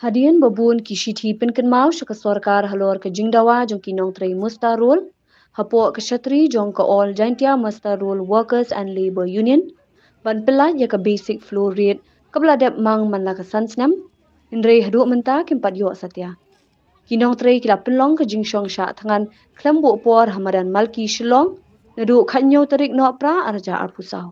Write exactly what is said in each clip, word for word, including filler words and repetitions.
Hadien ba bun ki shithi pynkynmaw sha ka sorkar halor ka jingdawa jong ki nongtrei muster roll hapoh ka shatri jong ka All Jaintia Muster Roll Workers and Labour Union ban pyllait ïa ka basic floor rate kaba la dep mang man la ka san snem, hynrei haduh mynta kim pat ïoh satia. Ki nongtrei ki la pynlong ka jingshong shah thngan khlem buh por ha madan Malki Shillong naduh khathynñiew tarik Nohprah arhajar arphew saw.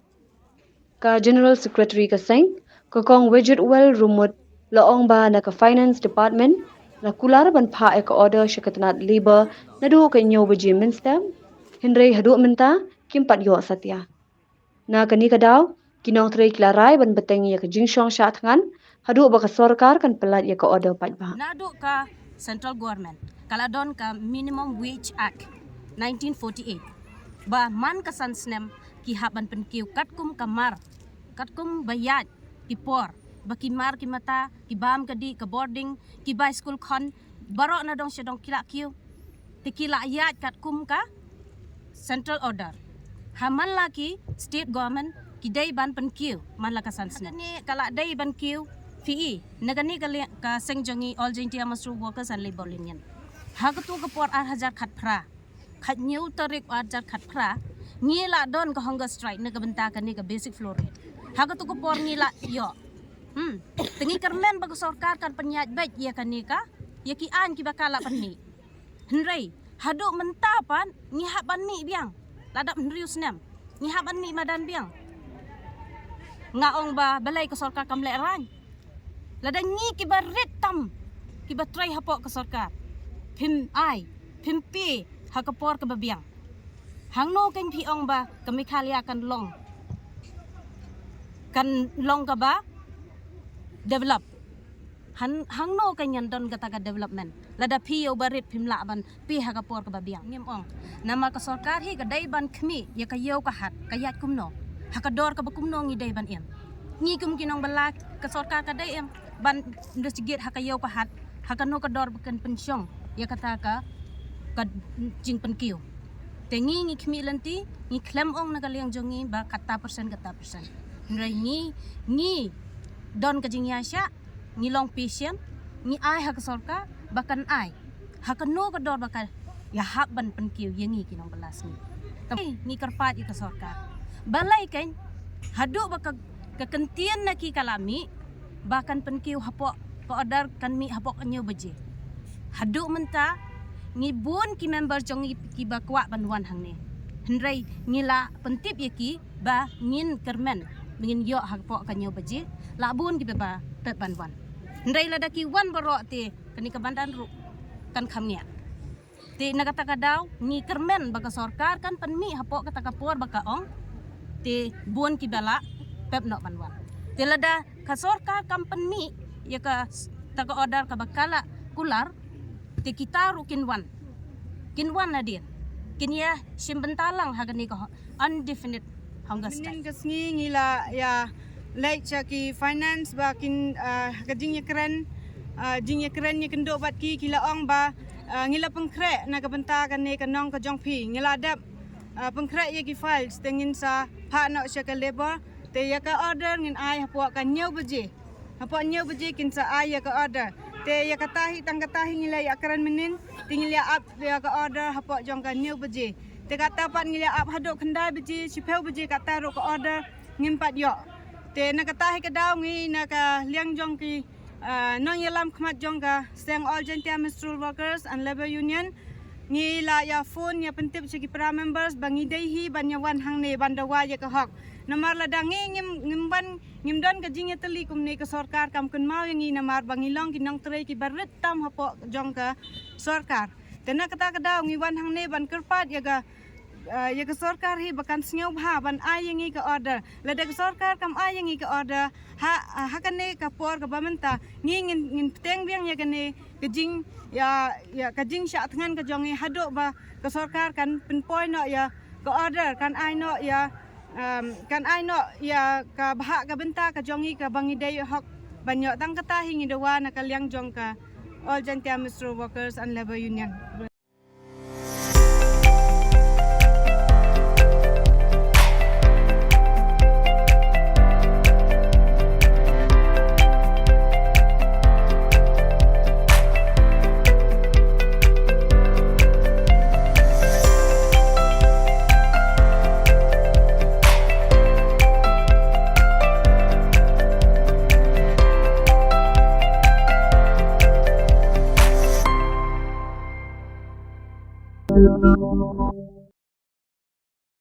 Ka General Secretary ka seng, ka Kong Wejitwell Rymmut, la ong ba na ka Finance Department la kular ban phah ïa ka order sha ka tnat Labour naduh ka hynñiew baje mynstep, hynrei haduh mynta kim pat ïoh satia. Na kane ka daw, ki nongtrei ki la rai ban bteng ïa ka jingshong shah thngan haduh ba ka sorkar kan pyllait ïa ka order paidbah. Naduh ka Central Government ka la don ka Minimum Wage Act nineteen forty-eight, ba man ka san snem ki hap ban pynkiew katkum ka mar, katkum ba ïaid ki por, ba ki mar ki mata, ki bam ka dih, ka boarding, ki bai skul khun, baroh na dong sha dong ki la kiew. Te ki la ïaid katkum ka central order. Ha man la ki state government ki dei ban pynkiew man la ka san snem. Kane ka la dei ban kiew phi i na kane ka liang ka seng jong ngi All Jaintia Muster Workers and Labour Union. Ha katu ka por arhajar khatphra, khathynñiew tarik arhajar khatphra, ngi la don ka hunger strike na ka bynta kane ka basic floor rate. Ha katu ka por ngi la ïoh. Hmm. Te ngi kyrmen ba ka sorkar kan pynïaid beit ïa kane ka, ïa ki aiñ kiba ka la pynmih. Hynrei haduh mynta pat ngi hap ban mih biang. La dap hynriew snem ngi hap ban mih madan biang. Nga ong ba balei ka sorkar kam lehraiñ? Lada ngi kiba rit tam, kiba trei hapoh ka sorkar, phim ai, phim pie ha ka por kaba biang, hangno kan phi ong ba ka Meghalaya kan long, kan long kaba develop? Han, hangno kan ïa don kata ka development lada phi ïa uba rit phim lah ban pie ha ka por kaba biang? Ngim ong. Namar ka sorkar hi ka dei ban khmih ïa ka ïew ka hat ka ïaid kumno, ha ka dor kaba kumno ngi dei ban im. Ngi kum ki nongbylla, ka sorkar ka dei em ban investigate ha ka ïew ka hat, ha kano ka dor ba kan pynshong ïa kata ka, ka jingpynkiew. Te ngi ngi khmih lynti, ngi khlem ong na ka liang jong ngi ba kata percent kata percent. Hynrei ngi, ngi don ka jingïaishah, ngi long patient, ngi ai ha ka sorkar ba kan ai ha kano ka dor ba ka ïa hap ban pynkiew ïa ngi ki nongbylla sngi. Te ngi kyrpad ïa ka sorkar, balei kan haduh ba ka, ka kyntien na ki ka la mih ba kan pynkiew hapoh ka order, kan mih hapoh ka hynñiew baje. Haduh mynta ngi bun ki member jong ngi kiba kwah ban wan hangne, hynrei ngi la pyntip ïa ki ba ngin kyrmen ba ngin ïoh hapoh ka hynñiew baje. La bun kiba pep ban wan, hynrei lada ki wan baroh te kane ka bandar ruh kan kham ngiah. Te na kata ka daw ngi kyrmen ba ka sorkar kan pynmih hapoh kata ka por ba ka ong. Te bun kiba la pep noh ban wan. Te lada ka sorkar kam pynmih ïa kata ka order kaba ka la kular, te kita ruh kin wan, kin wan nadien, kin ïa shim bynta lang ha kane ka undefinite hunger strike. Mynnin ka sngi ngi la ïa leit sha ki finance ba kin, ah, ka jingïakren, ah, jingïakren ïakynduh bad ki, ki la ong ba, ah, ngi la pynkhreh na ka bynta kane ka nong ka jong phi, ngi la dep, ah, pynkhreh ïa ki files te ngin sa phah noh sha ka labour. Te ïa ka order ngin ai hapoh ka hynñiew baje. Hapoh hynñiew baje kin sa ai ïa ka order. Te ïa kata hi, tang kata hi ngi la ïakren mynnin, te ngi la ap ïa ka order hapoh jong ka hynñiew baje. Te kata pat ngi la ap haduh khyndai baje, shiphew baje kata ruh ka order ngim pat ïoh. Te na kata hi ka daw ngi na ka liang jong ki, ah, nongïalam khmat jong ka seng All Jaintia Muster Roll Workers and Labour Union, ngi la ïa phone ïa pyntip sha ki para members ba ngi dei hi ban ïa wan hangne ban dawa ïa ka hok. Namar lada ngi ngim, ngim ban, ngim don ka jingïatylli kumne, ka sorkar kam kynmaw ïa ngi namar ba ngi long ki nongtrei kiba rit tam hapoh jong ka sorkar. Te na kata ka daw ngi wan hangne ban kyrpad ïa ka, ah, ïa ka sorkar hi ba kan sngewbha ban ai ïa ngi ka order. Lada ka sorkar kam ai ïa ngi ka order ha, ha kane ka por kaba mynta, ngi ngin, ngin bteng biang ïa kane ka jing, ïa, ïa ka jingshah thngan ka jong ngi haduh ba ka sorkar kan pynpoi noh ïa ka order, kan ai noh ïa, um, kan ai noh ïa ka bhah ka bynta ka jong ngi kaba ngi dei hok ban ïoh. Tang kata hi ngi dawa na ka liang jong ka All Jaintia Muster Workers and Labour Union.